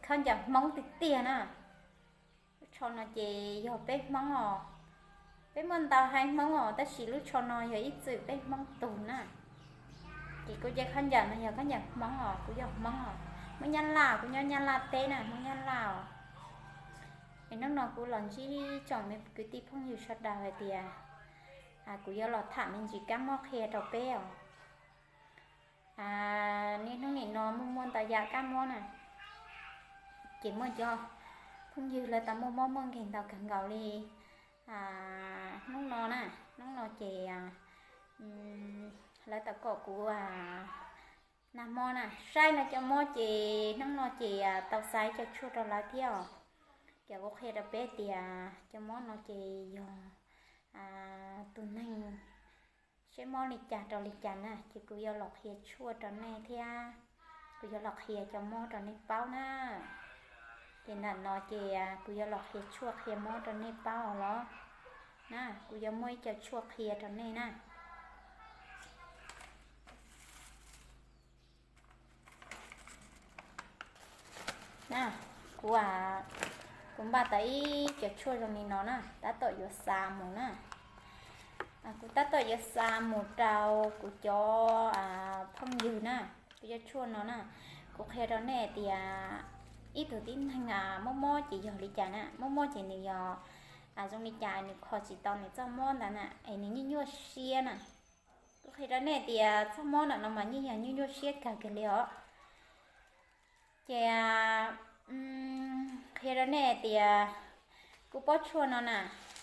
khaub ncaws Hmoob tiag tiag na. Lub tsho no ces yog peb Hmoob os, peb muaj ntau haiv Hmoob os, tab sis lub tsho no yog ib txwm peb Hmoob tug na. Ces kuv cov khaub ncaws no yog khaub ncaws Hmoob os, kuv yog Hmoob os, Hmoob Nyab Laj, kuv nyob Nyab Laj teb na, Hmoob Nyab Laj os. Es hnub no kuv los ntsib tsoom me kwv tij phooj ywg sawv daws hais tias kuv yuav los tham me ntsis kab mob qhia rau peb os. Niaj hnub nim no muaj muaj ntau yam kab mob na, ces muaj cov phooj ywg lawv tau muaj mob muaj nkeeg ntau kawg nkaus li. Hnub no na, hnub no ces lawv tau kom kuv nag hmo na saib lawv cov mob ces hnub no ces tau xa cov tshuaj rau lawv thiab os. Ces kuv qhia rau peb tias cov mob no ces yog tus neeg seb mob li cas rau li cas na, ces kuv yuav los qhia tshuaj rau nej thiab kuv yuav los qhia cov mob rau nej paub na. Ces ntawm no ces kuv yuav los qhia tshuaj qhia mob rau nej paub os los na, kuv yuav muaj ib co tshuaj qhia rau nej na. Na, kuv, kuv npaj tau ib co tshuaj zoo li no na, tab tom yuav xa mus na. Kuv tab tom yuav xa mus rau kuv cov phooj ywg na, kuv cov tshuaj no na. Kuv qhia rau nej tias ib tug tib neeg mob mob ces yog li cas na, mob mob ces nws yog zoo li cas nws kho tsis tau nws txoj mob ntawd na, es nws nyuaj nyuaj siab na. Kuv qhia rau nej tias txoj mob ntawm no mas yeej yog nyuaj nyuaj siab kawg kiag li os. Ces qhia rau nej tias kuv pob tshuaj no na,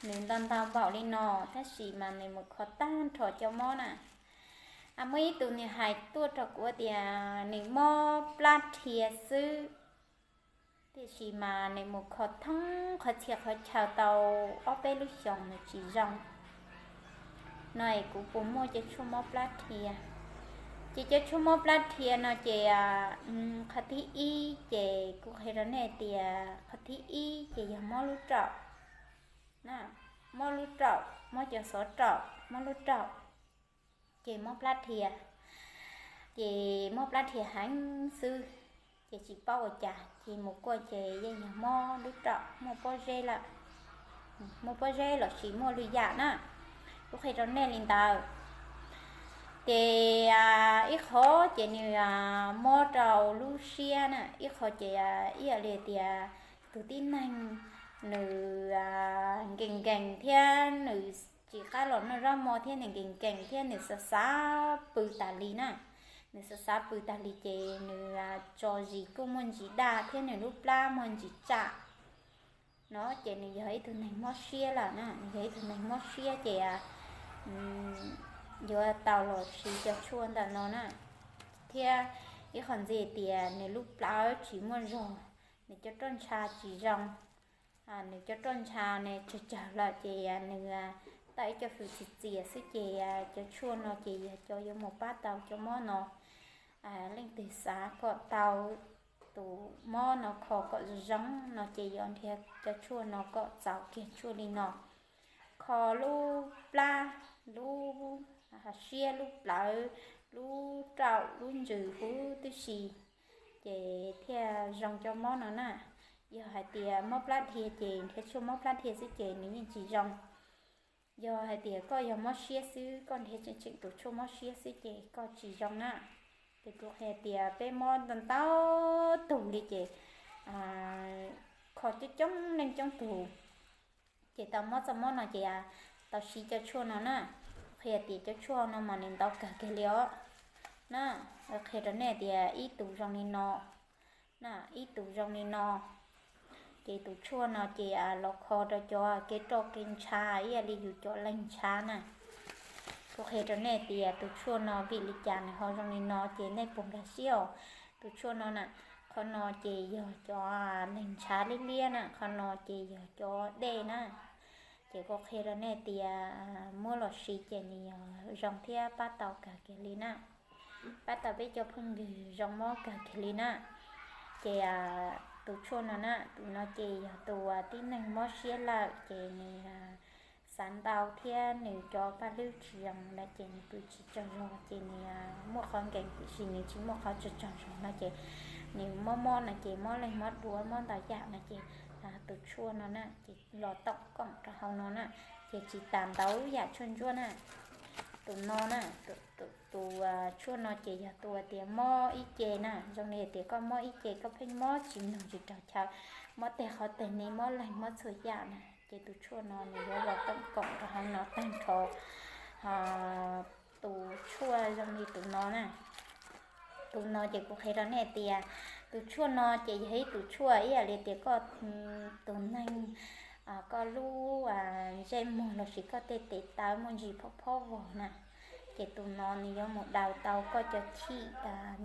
nws ntau ntau npaum li no, tab sis mas nws mus kho tag nrho cov mob na. Muaj ib tug nws hais tuaj rau kuv tias nws mob plab rhia xwb, tiam sis mas nws mus kho thoob qhov txhia qhov chaw tau ob peb lub xyoos nws tsis zoo. No es kuv puas muaj cov tshuaj mob plab rhia? Ces cov tshuaj mob plab rhia no ces qhov thib ib ces kuv qhia rau nej tias qhov thib ib ces yog mob lub raum. Mob lub raum, mob cov xov raum, mob lub raum, ces mob plab rhia. Ces mob plab rhia heev xwb, ces tsis paub ua cas ces mus kuaj ces yeej yog mob lub raum, muaj pob zeb lawm, muaj pob zeb los sis muaj lwm yam na. Kuv qhia rau nej li ntawd. Ces ib qho ces nws mob rau lub siab na, ib qho ces ib yam li tias tus tib neeg nws nkees nkees thiab nws tsis qab los noj zaub mov thiab nws nkees nkees thiab nws xav xav pw tas li na, nws xav xav pw tas li ces nws tso zis kuj muaj ntsis daj thiab nws lub plab muaj ntsis tsam no ces nws yog ib tug neeg mob siab lawm na, nws yog ib tug neeg mob siab ces yuav tau los siv cov tshuaj ntawm no na. Thiab ib qho ntxiv tias nws lub plawv tsis muaj zog, nws cov roj ntsha tsis zoo, nws cov roj ntsha nws tsawg tsawg lawm ces nws tau ib co hws txias txias xwb ces cov tshuaj no ces yog cov yuav mus pab tau cov mob no. Leej twg xav kom tau tus mob no kho kom zoo zoo no ces yuav nrhiav cov tshuaj no kom txaus kiag tshuaj li no. Kho lub plab, lub siab, lub plawv, lub raum, lub ntsws huv tib si, ces thiaj zoo cov mob no na. Yog hais tias mob plab dhia ces nrhiav tshuaj mob plab dhia xwb ces nws yeej tsis zoo. Yog hais tias koj yog mob siab xwb, koj nrhiav tseem tseem tus tshuaj mob siab xwb ces koj tsis zoo na. Ces kuv qhia tias peb mob ntau ntau tug li ces kho coob coob leej coob tug ces tau mob txoj mob no ces tau siv cov tshuaj no na. Qhia tias cov tshuaj no mas nws ntau kawg kiag li os na. Qhia rau nej tias ib tug zoo li no na, ib tug zoo li no. Ces tus tshuaj no ces los kho rau cov kev roj kev ntsha ib yam li yus cov leeg ntshav na. Kuv qhia rau nej tias tus tshuaj no vim li cas nws ho zoo li no ces nej puas nkag siab os. Tus tshuaj no na, qhov no ces yog cov leeg ntshav liab liab na, qhov no ces yog cov dej na. Ces kuv qhia rau nej tias muab los siv ces nws yog zoo thiab pab tau kawg kiag li na. Pab tau peb cov phooj ywg zoo mob kawg kiag li na. Ces tus tshuaj no na, tus no ces yog tus tib neeg mob siab lawm ces nws xav ntau thiab nws cov paj hlwb tsis zoo lawm ces nws pw tsis tsaug zog ces nws muaj qhov nkees tiam sis nws tsis muaj qhov tsaug tsaug zog no ces nws mob mob no ces mob leeg mob duav mob ntau yam no ces tus tshuaj no na ces los toom koom rau hauv no na, ces tsis tas ntau yam tshuaj ntsuab na. Tus no na, tus tshuaj no ces yog tus tias mob ib ce na, zoo li tias koj mob ib ce koj pheej mob tsis mloog tsis raug chaw, mob teg qhov teg ni mob leeg mob txhua yam na, ces tus tshuaj no nws yuav los toom koom rau hauv no tag nrho. Tus tshuaj zoo li tus no na, tus no ces kuv qhia rau nej tias tus tshuaj no ces yog ib tus tshuaj ib yam li tias koj tus neeg, koj lub ntsej muag lossis koj tej tes taw muaj ntsis phob phob vog na, ces tus no nws yuav mus daws tau koj cov chim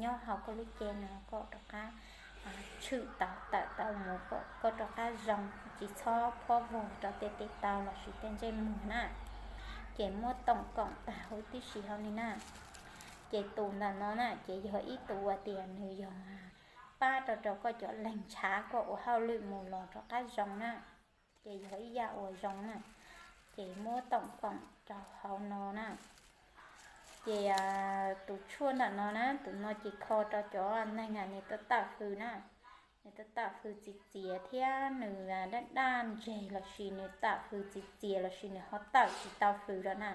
nyob hauv koj lub cev no kom rov qab tshwm tau tawm tau mus kom koj rov qab zoo, tsis txhob phob vog rau tej tes taw lossis tej ntsej muag na. Ces muab toom koom tag huv tib si hauv li na. Ces tus ntawm no na ces yog ib tus uas tias nws yog pab rau rau koj cov leeg ntshav koj ua hauj lwm mus los rov qab zoo na, ces yog ib yam uas zoo na. Ces muab toom koom rau hauv no na. Ces tus tshuaj ntawm no na, tus no ces kho rau cov neeg nws tawm tawm hws na, nws tawm tawm hws txiv txias thiab nws daj daj ntseg lossis nws tawm hws txiv txias lossis nws ho tawm tsis tau hws lawm na.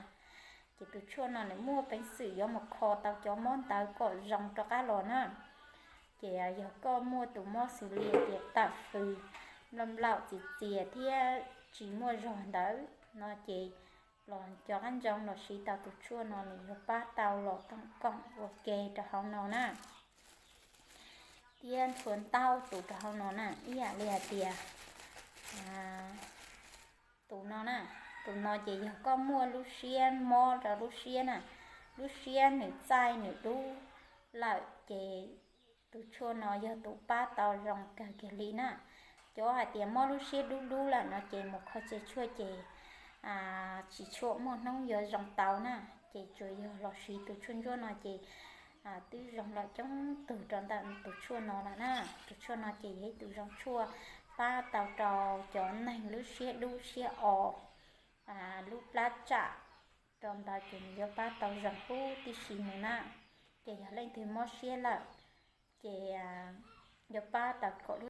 Ces tus tshuaj no nws muaj peev xwm yuav mus kho tau cov mob ntawd kom zoo rov qab los na. Ces yog koj muaj tus mob xws li tias tawm hws nplaum nplaum txiv txias thiab tsis muaj zog ntawd no ces los cov qab ntsoov los siv tau tus tshuaj no nws yuav pab tau los toom koom ua ke rau hauv no na. Thiab tshuaj ntau tus rau hauv no na, ib yam li hais tias tus no na, tus no ces yog koj muaj lub siab mob rau lub siab na, lub siab nws txaij nws dub lawm ces tus tshuaj no yog tus pab tau zoo kawg kiag li na. Cov hais tias mob lub siab dub dub lawm no ces mus kho tshuaj ces tsis tshua muaj hnub yuav zoo tau na, ces tsuas yog los siv tus tshuaj ntsuab no ces twb zoo lawm coob tug rau ntawm tus tshuaj no lawm na. Tus tshuaj no ces yog ib tus zoo tshuaj pab tau rau cov neeg lub siab dub siab o, lub plab tsam rau ntawd ces nws yuav pab tau zoo huv tib si mus na. Ces yog leej twg mob siab lawm ces yuav pab tau kom